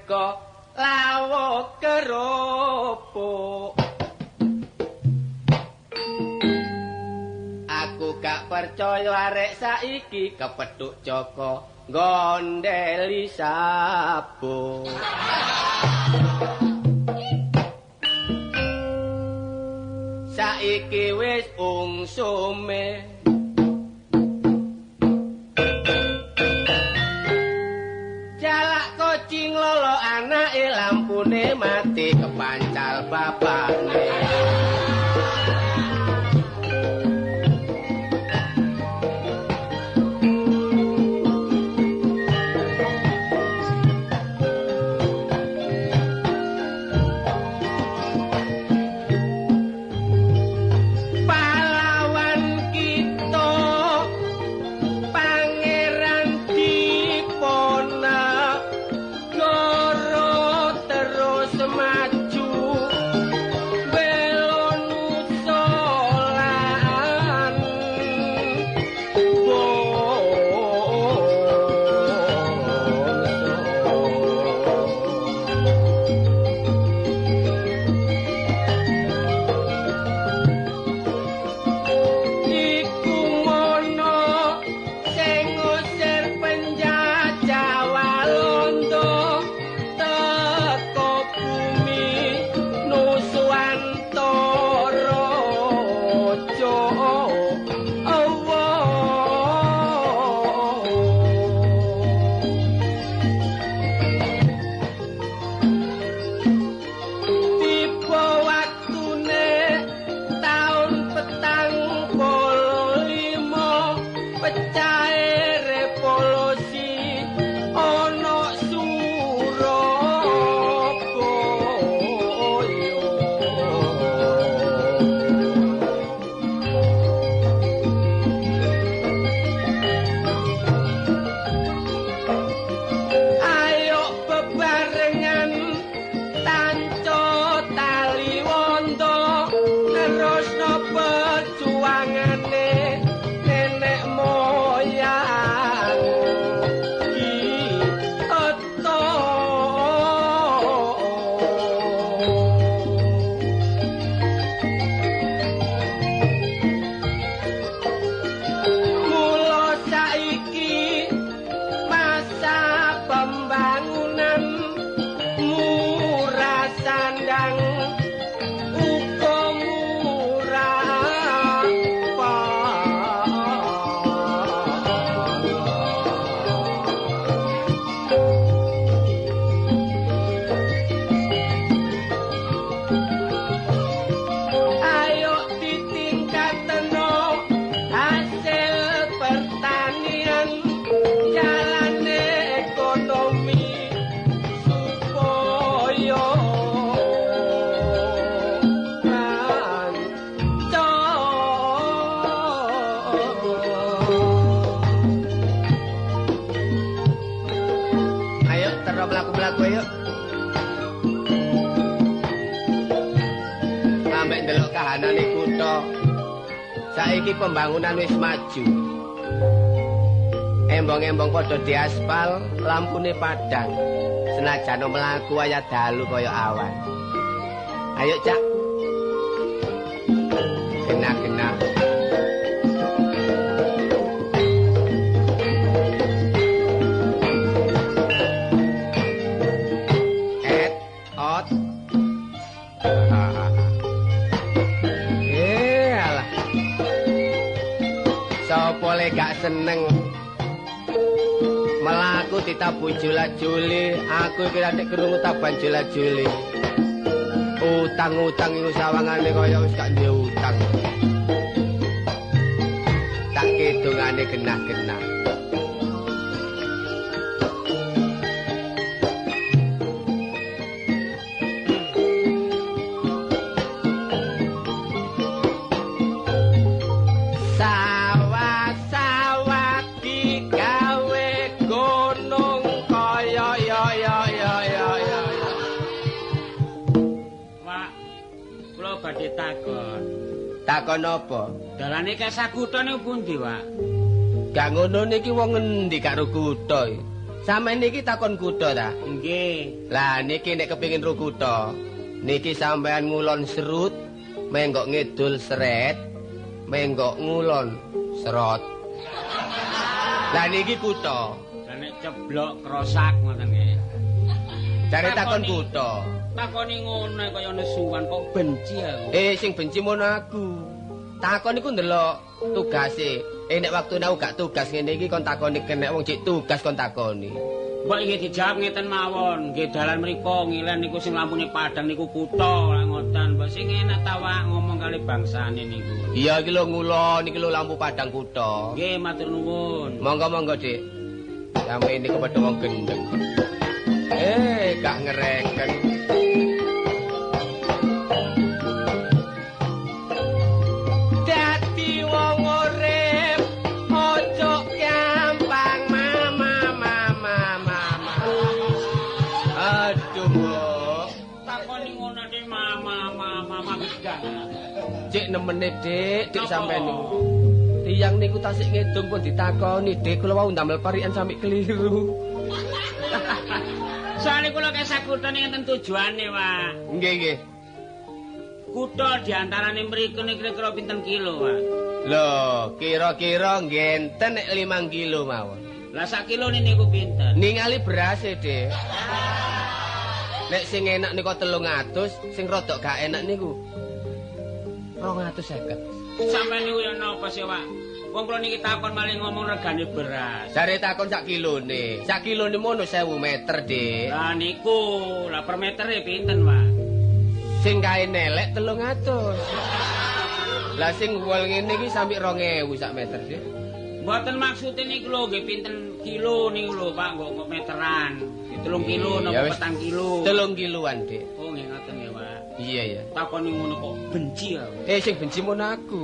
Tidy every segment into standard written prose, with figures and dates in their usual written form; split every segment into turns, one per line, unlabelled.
sego lawuh kerupuk. Aku gak percaya arek saiki kepethuk Joko gondeli sabuk. Saiki wis ungsume jalak kucing lolo anake lampune mati kepancal bapakne. Saiki pembangunan wis maju. Embong-embong padha diaspal, lampune padhang. Senajan mlaku aya dalu kaya awan. Ayo, Cak. Genah-genah. Et, ot. Sopo le gak seneng melaku ditabuh jula-juli, aku iki rak krungu taban jula-juli. Utang-utang iku sawangane kaya wis gak duwe utang. Tak kidungane genah-genah. Takon apa?
Dalane Kesah Kutha niku pundi, Pak?
Gak ngono niki wong ngendi karo kutha iki? Sampeyan niki takon kutha ta?
Nggih.
Lah niki nek kepengin ro kutha, niki sampeyan ngulon serut, menggok ngidul seret, menggok ngulon serot. Lah niki kutha.
Lah nek ceblok krosak ngoten nggih.
Jare takon kutha.
Takoni ngono kaya nesuan kok benci aku.
Sing benci mono aku. Takon iku ndelok tugase. Nek waktune aku gak tugas ngene iki kon takoni kenek wong cek tugas kon takoni.
Mbok nggih dijawab ngeten mawon, nggih dalan mriku ngilen niku sing lampune padhang niku kutha lah ngoten. Mbok sing enak ta Wak ngomong kali bangsane niku.
Iya iki lho ngulon iki lho lampu padhang kutha.
Nggih matur nuwun.
Monggo-monggo, Dik. Sampe niku padha wong gendeng. Gak ngereken. Dadi wong urip ojo gampang mama mama mama. Aduh, Mbok.
Takoni ngono nek mama mama mama gedang.
Cek nemene, Dik, Dik sampean niku. Tiyang niku tasik ngedung pun ditakoni, Dik, kula wau ndamel parikan sampe keliru.
Soale kula kesah kutha niki enten tujuane, Pak.
Nggih, nggih.
Kutha diantarane mriku niki kira-kira pinten kilo, Pak?
Lho, kira-kira ngenten nek 5 kilo mawon.
Lah sak kilo niku pinten?
Ningali berase, Dik. Nek sing enak niku 300, sing rodok gak enak niku 250.
Sampeyan niku ya napa sih, Pak? Wong kula niki takon malah ngomong regane beras.
Jare takon sak kilone. Sak kilone mono 1000 meter, Dik.
Lah niku, lah per metere pinten, Pak?
Sing kae nelek 300. Lah sing wol ngene iki sampe 2000 sak meter, Dik.
Mboten maksude niku lho nggih pinten kilo niku lho, Pak, kok meteran. 3 kilo napa 4 kilo?
3 kiloan, Dik.
Oh, nggih ngoten nggih, Pak.
Iya, iya.
Takoni ngono kok benci aku.
Sing benci mono aku.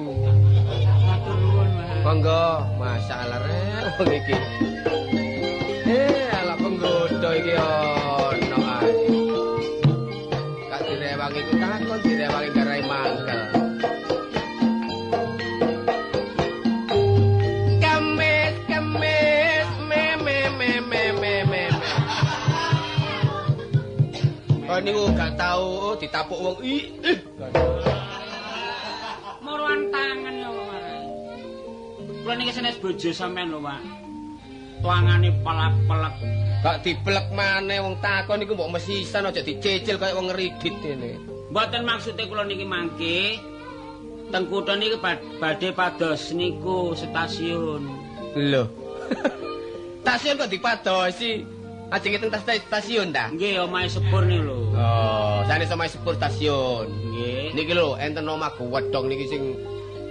Matur nuwun, Pak.
Monggo, masalah rek wong iki. Ala penggodho iki ono ae. Gak direwangi ku takon, direwangi garai mangkel. Kemis, kemis, me me me me me me. Kok niku gak tau ditapuk wong ih.
Moroan tangan ya, Pak. Kula niki sanes bojo sampean lho, Pak. Tuangane pelak-pelek.
Gak dipelek maneh wong takon niku mbok mesisan aja dicicil kaya wong ngeridit ngene.
Mboten maksude kula niki mangke teng kutha niki badhe pados niku stasiun.
Lho. Stasiun kok dipadosi? Ajeng teng stasiun ta?
Nggih, omahe sepur niku lho.
Oh, sanes omahe sepur stasiun.
Nggih.
Niki lho enten omah gewedhong niki sing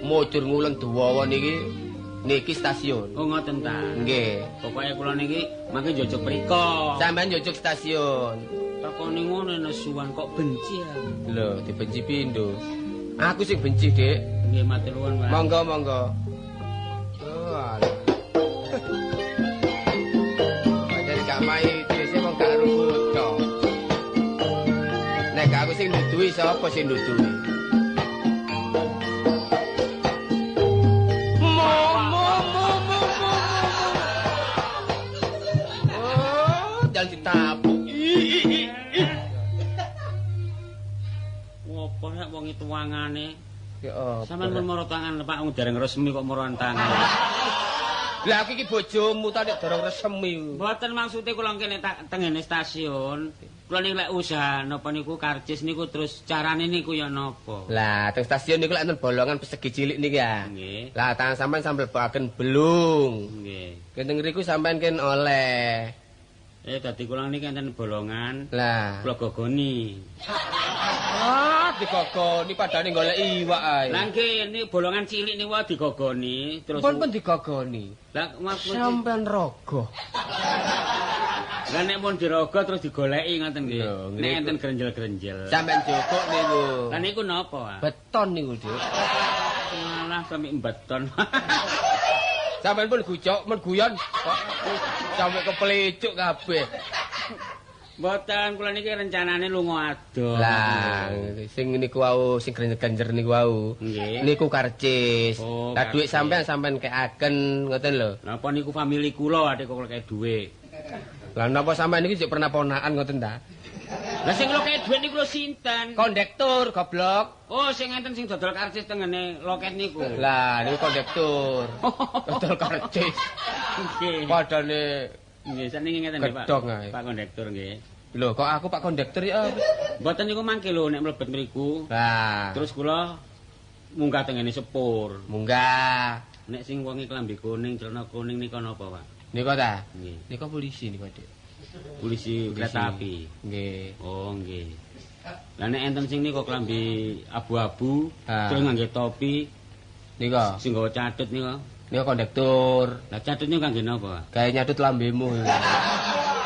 mujur ngulen duwawa niki. Niki stasiun.
Oh ngoten ta.
Nggih.
Pokoke kula niki mangke njojog mriko.
Sampeyan njojog stasiun.
Takoni ngono nesuan kok benci aku.
Lho, dibenci pindho. Aku sing benci, Dik.
Nggih, matur nuwun, Pak.
Monggo, monggo. Oh, alah. Pancen gak mai dhewe wong gak rukutha. Nek gak aku sing nuduhi sapa sing nuduhi? Ditapuk.
Ngopo nek wong itu wangane?
Ya apa?
Sampeyan moro tangan Pak wong dereng resmi kok moroan tangan.
Lah aku iki bojomu ta nek dereng resmi.
Mboten maksude kula kene tengene stasiun. Kula niki lek usaha napa niku karcis niku terus carane niku ya napa?
Lah teng stasiun niku lek enten bolongan persegi cilik niki ya.
Nggih.
Lah tangan sampean sambel baken belung.
Nggih.
Kene ngriku sampean ken oleh.
Dadi kula niki enten bolongan.
Lah,
kula gogoni.
Ah, digogoni padane golek iwak ae.
Lah nggih, niki bolongan cilik niku digogoni terus
pun digogoni.
Lah maksud
sampean rogo.
Lah nek pun dirogo terus digoleki ngoten nggih. Nek enten grenjel-grenjel.
Sampean jukuk niku.
Lah niku napa?
Beton niku, Dik.
Malah sampe beton.
Sampeyan pun gujok men guyon kok sampe kepelecuk kabeh.
Mboten, kula niki rencanane lunga adoh.
Lah, sing niku wau, sing grenjer niku wau. Niku karcis.
Oh,
lah dhuwit sampean sampean kekaken ngoten lho.
Napa niku famili kula adek kok kaya dhuwit.
Lah napa sampean niki sik pernah ponakan ngoten ta?
Lah sing loket dhuwit niku lho sinten?
Kondektur goblok.
Oh, sing enten sing dodol karcis tengene loket niku.
Lah niku kondektur. Dodol karcis.
Nggih.
Padane
nggih sakniki ngeten nggih, Pak. Pak kondektur nggih.
Lho kok aku Pak kondektur ya?
Mboten niku mangke lho nek mlebet mriku.
Lah,
terus kula munggah tengene sepur.
Munggah.
Nek sing wonge klambi kuning, celana kuning nika napa, Pak?
Nika ta?
Nggih.
Nika polisi nika, Dik.
Polisi kereta api.
Nggih.
Oh, nggih. Lah nek enten sing nika klambi abu-abu, terus ngangge topi
nika
sing nggawa catut nika.
Nika kondektur.
Lah catut niku kangge napa, Pak?
Gawe nyatut lambemu.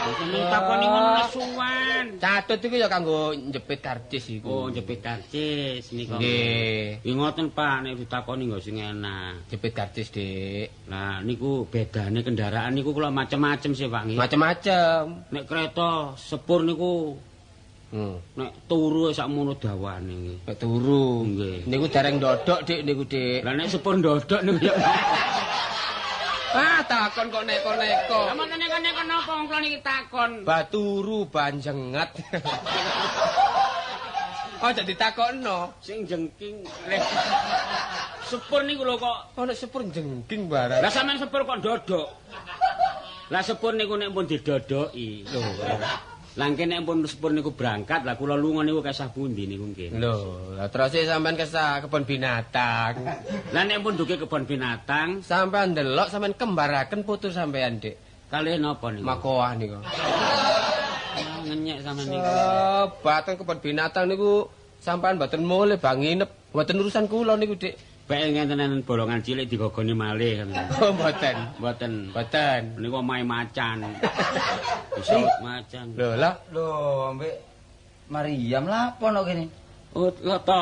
Sampeyan takoni ngono nesuwan.
Catut iku ya kanggo njepit karcis iku.
Oh, njepit karcis nika.
Nggih.
Nggih ngoten, Pak, nek ditakoni nggih sing enak.
Jepit karcis, Dik.
Lah niku bedane kendaraan niku kula macem-macem sih, Pak nggih.
Macem-macem.
Nek kereta sepur niku nek turu sakmono dawane nggih.
Nek turu.
Nggih.
Niku dereng ndodok, Dik, niku, Dik.
Lah nek sepur ndodok niku ya.
Ah, takon kok neko-neko.
Lah mboten neko-neko napa wong kula niki takon.
Baturu banjengat. Aja ditakokno.
Sing jengking. Sepur niku lho kok
ana sepur jengking barang.
Lah sampean sepur kok ndodok. Lah sepur niku nek pun didodoki.
Lho.
Lah engke nek pun sepur niku berangkat, lah kula lunga niku kesah pundi niku nggih.
Lho, lah terus sampean kesah kebon binatang.
Lah nek pun duke kebon binatang,
sampean ndelok sampean kembaraken putu sampean, Dik.
Kalih napa niku?
Makoah niku.
Ngenyek sampean niku.
Baten kebon binatang niku sampean mboten mulih bang nginep, mboten urusan kula niku, Dik.
Bae ngenten-enten bolongan cilik digogoni malih.
Oh, mboten.
Mboten.
Mboten.
Niku omahe macan. Bisa macan.
Lho lah,
lho ambek Mariam lah apa no kene?
Oh, lho to.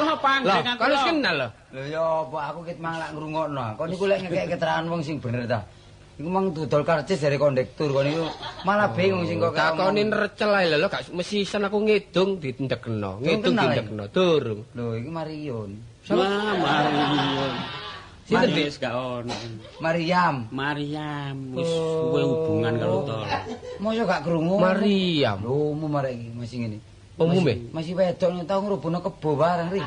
Lho panjenengan
kok wis kenal lho.
Lho ya apa aku ket mang lak ngrungokno. Kon niku lek ngekek keterangan wong sing bener ta. Iku mang dodol karcis dari kondektur kon niku malah bingung sing kok
takoni recel ae lho gak mesisan aku ngidung ditendekno. Ngidung ditendekno durung.
Lho iki Marion.
Wah, Marion.
Sinten
wis gak ono.
Mariam.
Mariam wis suwe hubungan karo tol.
Mosok gak krungu.
Mariam.
Lho umum arek iki masih ngene.
Umume?
Masih wedok tau ngrubuna kebo bareng ri.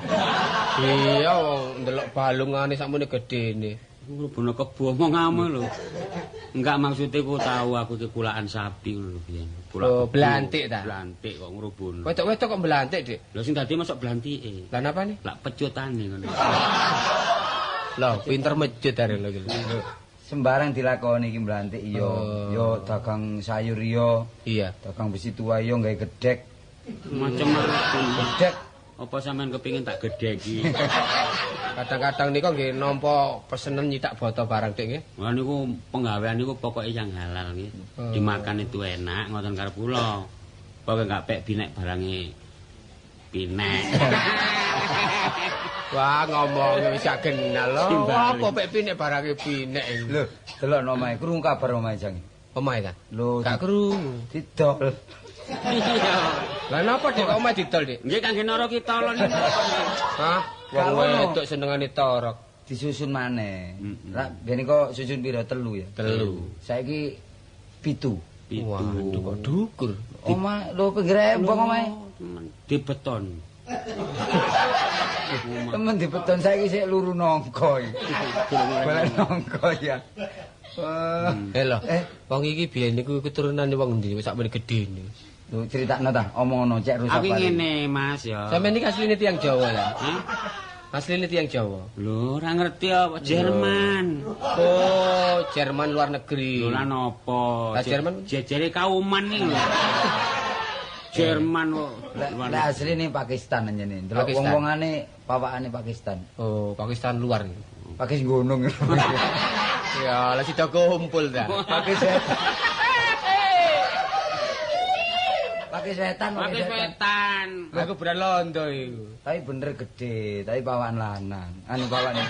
Iya wong ndelok balungane sakmene gedene.
Ngrubuna kebo omongamu lho. Enggak maksudnya ku tahu aku ki kulaan sapi ngono lho biyen.
Oh, blantik ta?
Blantik kok ngrubuna.
Wedok-wedok kok blantik, Dik?
Lho sing dadi mosok blantike.
Lah napane?
Lah pecutane ngono.
Lho, pinter mecut arek lho iki.
Sembarang dilakoni iki blantik iya. Ya dagang sayur iya.
Iya.
Dagang besi tua iya gawe gedhek.
Macem-macem
gedhek.
Apa sampean kepengin tak gedheki?
Kadang-kadang niku nggih nampa pesenen nyitak boto barang, Dik nggih.
Wah niku penggawean niku pokoke yang halal nggih. Dimakan itu enak ngoten karep kula. Pokoke gak pek binek barange pinek.
Wah ngomong wis gak kenal lho. Apa pek pinek barange pinek iki.
Lho, delokno omahe krungu kabar omahe jang.
Omahe ta?
Lho,
gak krungu.
Didol.
Iya.
Lah napa Dik kok omahe didol, Dik?
Nggih kangge nara kita lho niku.
Hah? Wong wedok senengane torok.
Disusun maneh. Lah biyen kok susun pira 3 ya?
3.
Saiki 7.
Waduh kok dukur.
Omah lho pinggir embong omahe.
Dibeton.
Temen dibeton saiki sik luru nangka iki. Golek nangka ya.
Eh lho, wong iki biyen niku keturunane wong endi wis sakmene gedene.
Lho critakno ta, omongno cek rusak.
Aku ngene Mas ya.
Sampeyan iki asline tiyang Jawa ya?
Hah?
Asline tiyang Jawa.
Lho, ora ngerti apa Jerman.
Oh, Jerman luar negeri.
Lho lah napa?
Lah Jerman
jejere kauman iki lho. Jerman kok.
Lah asline Pakistan anjene. Delok wong-wongane pawakane Pakistan.
Oh, Pakistan luar iki.
Pakis gunung.
Ya, lah sida kumpul ta.
Pakis wetan. Pakis wetan,
pakis wetan.
Aku beran londo iku.
Tapi bener gede, tapi pawakan lanang. Anu pawakan.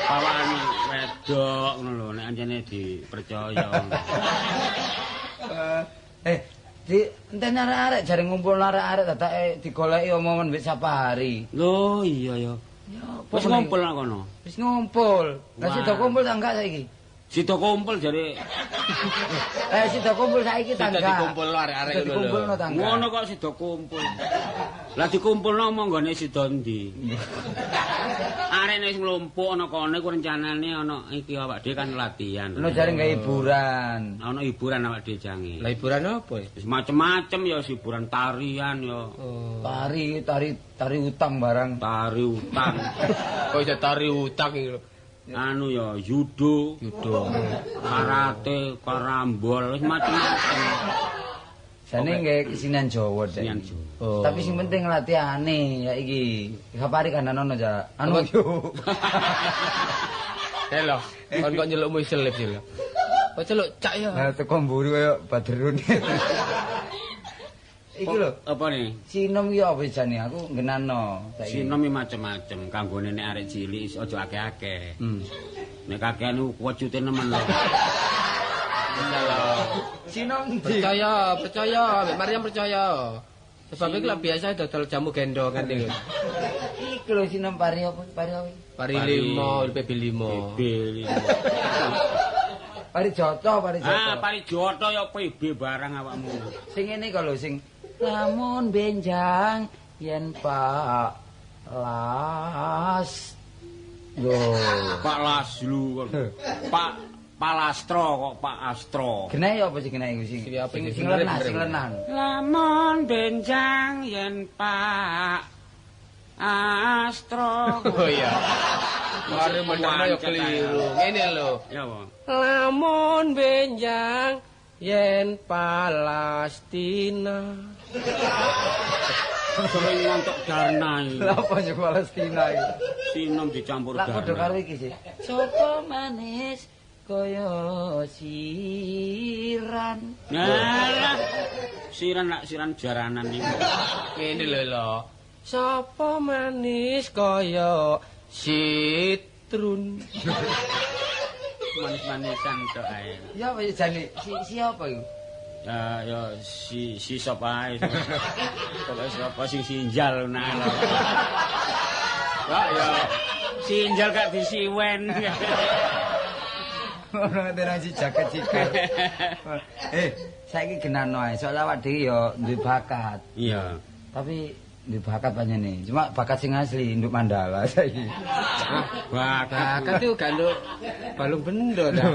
Pawakan wedok ngono lho, nek anjene dipercaya.
Di enten arek-arek jare ngumpul arek-arek dadake digoleki omongan mbek Sapari.
Lho iya ya.
Ya
wis ngumpul nang kono.
Wis ngumpul. Lah sida kumpul ta enggak saiki?
Sida kumpul jare.
Sida kumpul saiki tangga.
Sida dikumpulno arek-arek ngono lho.
Dikumpulno tangga.
Ngono kok sida kumpul. Lah dikumpulno monggone sida endi? Arek nek wis nglumpuk ana kono iku rencanane ana iki awak dhewe kan latihan.
Ono jare gawe hiburan.
Ana hiburan awak dhewe jange.
Lah hiburan apa ya?
Wis macem-macem ya hiburan tarian ya.
Oh.
Tari tari tari utang barang.
Tari utang.
Kok iso tari utang iki lho.
Anu ya judo,
Judo.
karate, karambol, wis macem-macem.
Jane nggae kesenian Jawa, Dek.
Kesenian Jawa.
Oh.
Tapi sing penting latihane ya iki. Kapari kandhanono ja. Anu yo.
Eh lho, kon kok nyelukmu selip sih lho. Kok celuk cak ya.
Lah teko mburi koyo Badrun. Iki lho,
Apa nih?
sinom iki apa jane aku nggenano saiki.
Sinom iki macem-macem kanggone nek arek cilik aja akeh-akeh. Nek kakean iku wujute nemen lho.
Sinom ndi?
Percaya, percaya, Mbak Mariam percaya. Sebab iki lah biasa dodol jamu gendongan iki.
Iki lho sinom pari apa? Pari apa?
Pari 5, PB 5.
PB.
Pari joto, pari joto.
Ah, pari joto ya PB barang awakmu.
Sing ngene kok lho sing lamun benjang yen Pak Las. Lho.
Pak Laslu kok. Pak Palastro kok Pak Astro.
Genah ya apa sih genah iku sing
Sing apa
sing
sing
sing
bener,
lenah,
bener.
sing lenah.
Lamun benjang yen Pak Astro.
Oh iya. Mari menerno ya keliru. Ngene lho.
Ya apa?
Lamun benjang yen Palestina.
Sering ngontok darna iki.
Lah apa sing Palestina iki?
Sinom dicampur
Lah padha
darna.
karo iki sih. Sopo manis kaya siran.
Nah, siran lak siran jaranan iki.
Ngene lho lho. Sapa manis kaya sitrun.
Manis-manisan tok ae.
Ya apa ya jane si siapa iku?
Ya ya si si sapa ae. Pokoke sapa sing sinjal nah lho. Kok ya sinjal gak disiwen.
Ono ngerti si jaket cikar. Saiki genano ae. Soale awak dhewe ya duwe bakat.
Iya.
Tapi duwe bakat panjene. Cuma bakat sing asli nduk Mandala saiki.
Bakat
Bakat itu gak nduk balung bendo ta.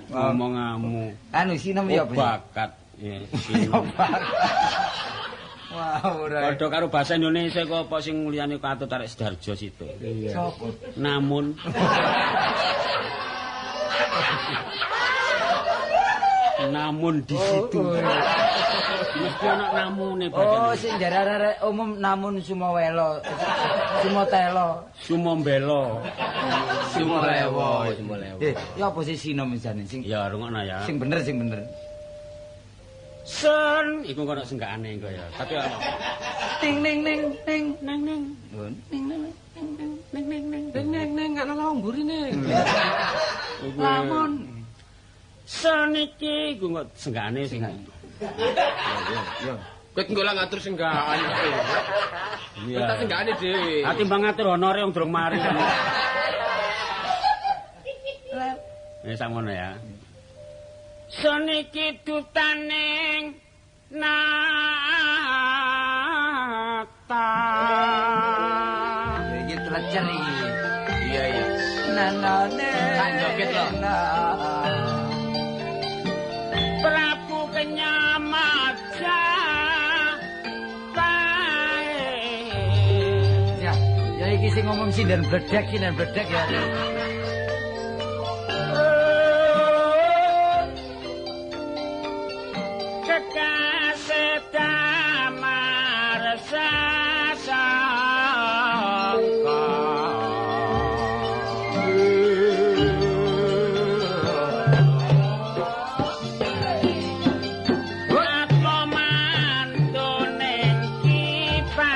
ngomongamu.
Anu sinom ya
Oh,
apa sih?
bakat. Ya, sinom.
Wah, ora.
Padha karo bahasa Indonesia kok apa sing liyane katut arek Sidoarjo situ.
Iya.
Sopo?
Namun namun di situ. Mesti ana namune
Oh,
bacane.
sing jare arek umum namun Sumowelo. Sumotelo.
Sumombelo.
Sumolewo, sumolewo.
Ya apa sih sinom jane sing
Ya rungokno ya.
sing bener sing bener.
Sen iku kono senggakane engko ya. Tapi ana
Ting ning ning ning
neng neng
ning ning ning
neng neng neng.
Neng neng neng gak nolong mburine.
Lamun.
Sen iki iku kok senggakane sing.
Yo.
Kowe engko lah ngatur senggakan.
Iya.
Kowe tak senggakane dhewe.
Ah timbang ngatur honore wong durung mari. Wis sakmono ya. Sen iki dutaning nata.
Ya iki telecer iki.
Iya iya.
Nanane.
Tak joget lho.
Prabu Kenyamaja kae.
Ya, ya iki sing ngomong sinden bledek, sinden bledek ya.
Kekasih damar sasangka. Apa mantune kipate.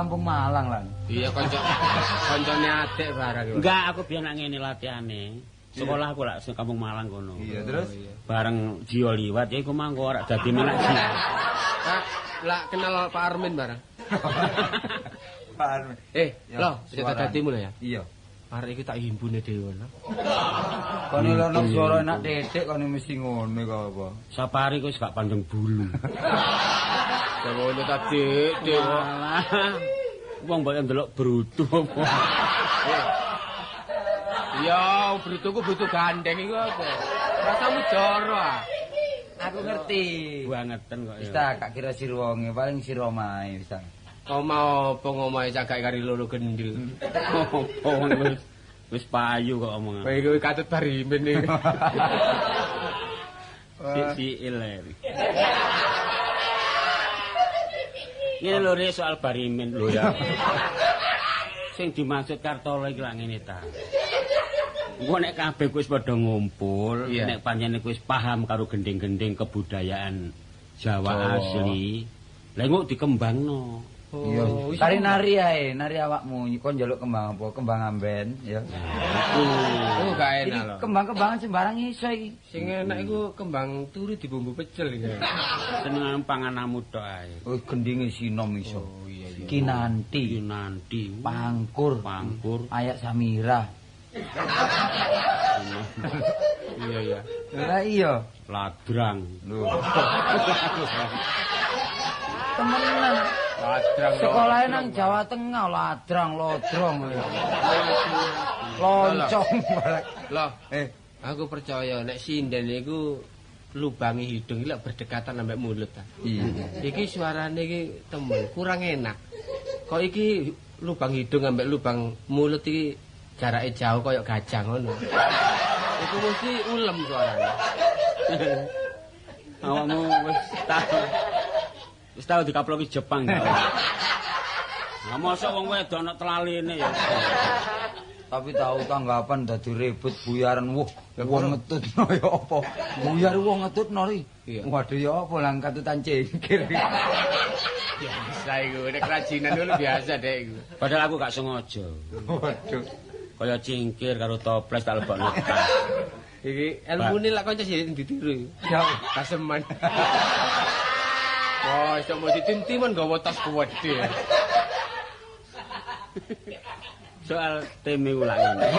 Kampung Malang lan.
Iya kancane adik barang.
Enggak, aku biyen nak ngene latihane. Sekolah aku lak sing Kampung Malang kono.
Iya, terus
bareng Jio liwat ya iku mangko ora dadi menak Jio.
Lah kenal Pak Armin bareng.
Pak Armin.
Lho, cerita dadimu lho ya.
Iya.
Arek iki tak himpune dhewe lho.
Kono lho ono swara enak titik kono mesti ngono kok apa.
Sapari wis gak pandeng bulu.
Ngono ta Dik, Dik.
Wong mbok ndelok brutu apa.
Ya, brutuku brutu gandeng iku apa? Rasamu joro ah.
Aku ngerti.
Bangeten kok ya.
Wis ta, gak kira sir wonge, paling sir omahe wis ta.
Omah apa ngomahe cagak kari loro gendil.
Apa wis payu kok omongan.
Kowe iki katut barimin iki.
Sik-sikil ae. Ngene lho Rik soal barimin lho ya. Sing dimaksud Kartolo iki lak ngene ta. Engko nek kabeh wis padha ngumpul, nek pancen wis paham karo gending-gending kebudayaan Jawa asli, lha engko dikembangno.
Iya, tari nari ae, nari awakmu kon njaluk kembang apa? Kembang amben ya.
Oh, gak enak lho.
Kembang-kembangan sembarang iso iki.
Sing enak iku kembang turi dibumbu pecel iki.
Senengane panganamu tok ae.
Oh, gendinge sinom iso.
Oh iya iya.
Kinanti,
Kinanti,
Pangkur,
Pangkur,
Ayak Samira.
Iya iya.
Lah iya,
Ladrang.
Lho. Temenan.
Ladrang.
Sekolahe nang Jawa Tengah, ladrang, lodrong. Loncong barang.
Loh, aku percaya nek sinden iku lubangi hidung iki lek berdekatan ambek mulut ta.
Iya.
Iki suarane iki temen kurang enak. Kok iki lubang hidung ambek lubang mulut iki jarake jauh koyo gajah ngono. Iku mesti ulem suarane.
Awakmu wis tau. Wis tau dikaploki Jepang ta. Lah mosok wong wedok ana telaline ya.
Tapi tahu tanggapan dadi ribut buyaran wuh, wong ngetutno ya apa? Buyar wong ngetutno ri. Waduh ya apa lang katutan cengkir.
Biasa iku, nek kerajinan dulu biasa dek iku.
Padahal aku gak sengaja.
Waduh.
Kaya cingkir karo toples tak lebokno.
Iki elmune lak kanca sing ditiru.
Ya
kaseman. Wah, iso mau ditintiman gawa tas kuwedhe.
Soal teme ulang ngene.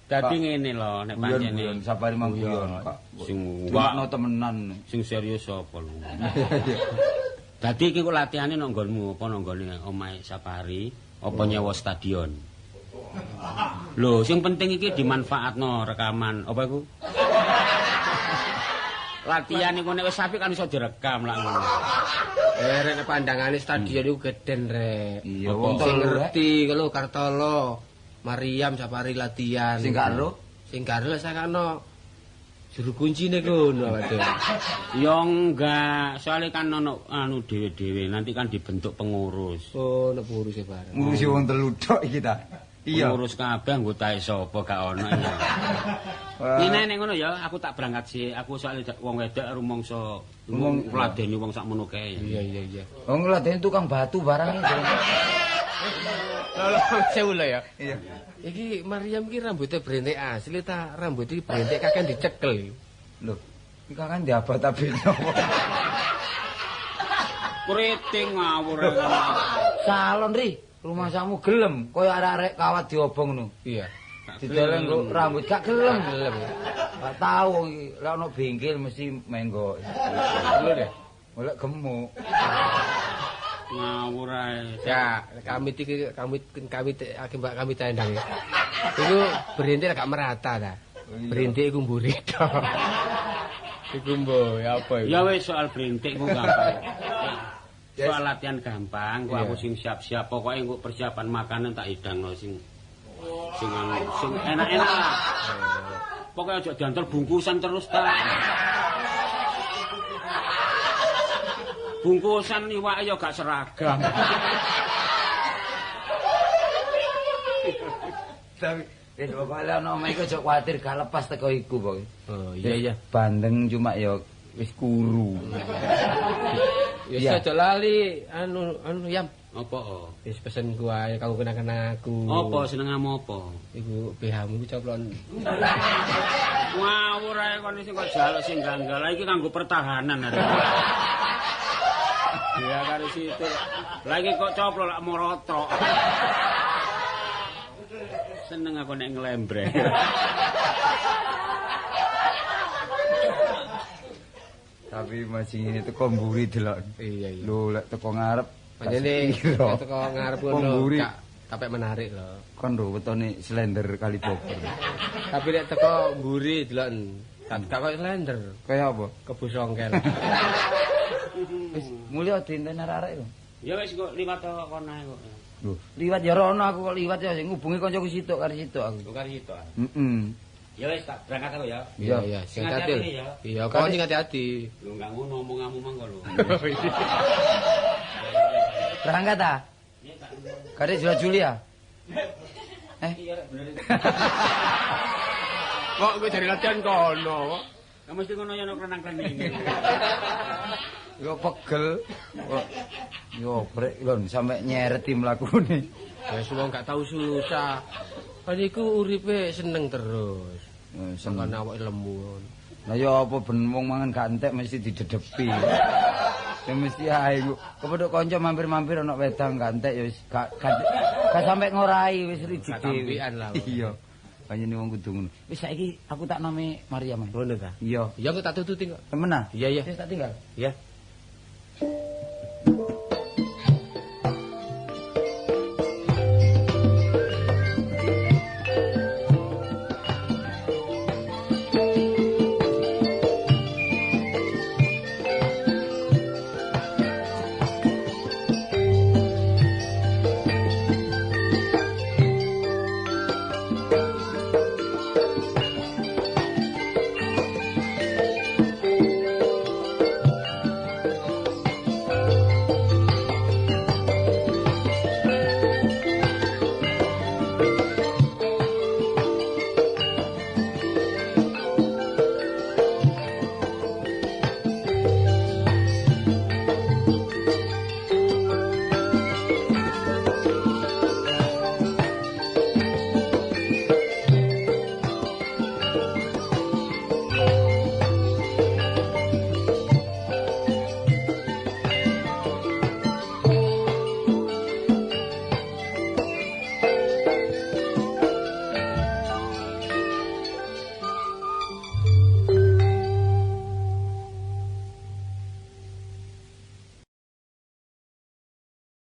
Dadi ngene lho nek pancene
Sapari mang guyon, Pak.
Sing
ngono temenan,
sing serius sapa lho. Dadi iki kok latihane nang nggonmu apa nang nggone omahe Sapari, apa nyewa stadion? Lho, sing penting iki dimanfaatno rekaman apa iku? Latihan iku nek wis apik kan iso direkam lak ngono.
Rek pandangane stadion iku gedhen rek.
Iya, wong
sing ngerti lho Kartolo, Mariam Sapari latihan.
Sing gak ero,
sing gak ero sakano juru kuncine kono awake.
Ya enggak, soalnya kan ono anu dhewe-dhewe, nanti kan dibentuk pengurus.
Oh, ono penguruse bareng.
Ngurusi wong telu tok iki ta. Iya.
Pengurus kabeh anggotae sapa gak ono ya. Ngene nek ngono ya, aku tak berangkat sih. Aku soalnya wong wedok rumangsa ngladeni wong sakmono kae.
Iya iya iya.
Wong ngladeni tukang batu barang iki.
Lho sewu lho ya.
Iya.
Iki Mariam iki rambutnya brentek asli ta rambut iki brentek kakek dicekel.
Lho, iki kakek diabat-abetno.
Kriting ngawur.
Salon ri, rumahsamu gelem kaya arek-arek kawat diobong ngono.
Iya.
Dideleng kok rambut gak gelem. Gak tau iki, lek ono bengkel mesti menggok.
Lho deh.
Golek gemuk.
Ngawur ae.
Ya, kami iki kami kami mbak kami tendang ya. Iku berintik gak merata ta. Berintik iku mburi tok. Iku mbo ya apa iku?
Ya wis soal berintik ku gampang. Soal latihan gampang, kok aku sing siap-siap pokoke engko persiapan makanan tak hidangno sing sing sing enak-enak lah. Pokoke aja diantar bungkusan terus ta. Bungkusan iwake ya gak seragam.
Tapi wis pokoke ono omahe iku aja kuwatir gak lepas teko iku pokoke.
Oh iya iya.
Bandeng cuma ya wis kuru.
Ya aja lali anu Yam.
Apa?
Wis pesen ku ae kanggo kena-kena aku.
Apa senengamu apa?
Iku BH-mu iku coplon.
Ngawur ae kon sing kok jaluk sing ganggal. Lah iki kanggo pertahanan arek. Ya karo situ. Lah iki kok coplok lak morotrok. Seneng aku nek nglembreh.
Tapi masih ngene teko mburi delok.
Iya iya.
Lho lek teko ngarep
panjene teko ngarep ngono gak tapek menarik lho.
Kon lho wetone slender kali Bogor.
Tapi lek teko mburi delok gak koyo slender.
Kaya apa?
Kebo songkel.
Wis mulya dinten arek-arek lho.
Ya wis kok liwat kono ae kok.
Lho, liwat ya rono aku kok liwat ya sing ngubungi kancaku situk karo situk aku.
Kok karo situk.
Heeh.
Ya wis tak berangkat aku ya.
Iya iya, sing hati-hati. Iya, kok sing hati-hati.
Lho enggak ngono omonganmu mangko lho.
Berangkat ta?
Iya tak.
Kare Jula Julia. Eh?
Iya bener.
Kok kowe jare latihan kono kok.
Ya mesti ngono ya ono klenang-klening.
Yo pegel. Yo brek lho sampe nyereti mlakune.
Ya wong gak tau susah. Kan iku uripe seneng terus. Seneng awake lemu.
Lah ya apa ben wong mangan gak entek mesti didedepi. Ya mesti ae kok. Kepethuk kanca mampir-mampir ana wedang gak entek ya wis gak sampe ngorai wis rijik dhewe. Iya. Panjenengan wong kudu ngono. Wis saiki aku tak name Maria.
Ngono ta?
Iya.
Ya aku tak tututi kok.
Temen ah?
Iya iya.
Wis tak tinggal.
Iya.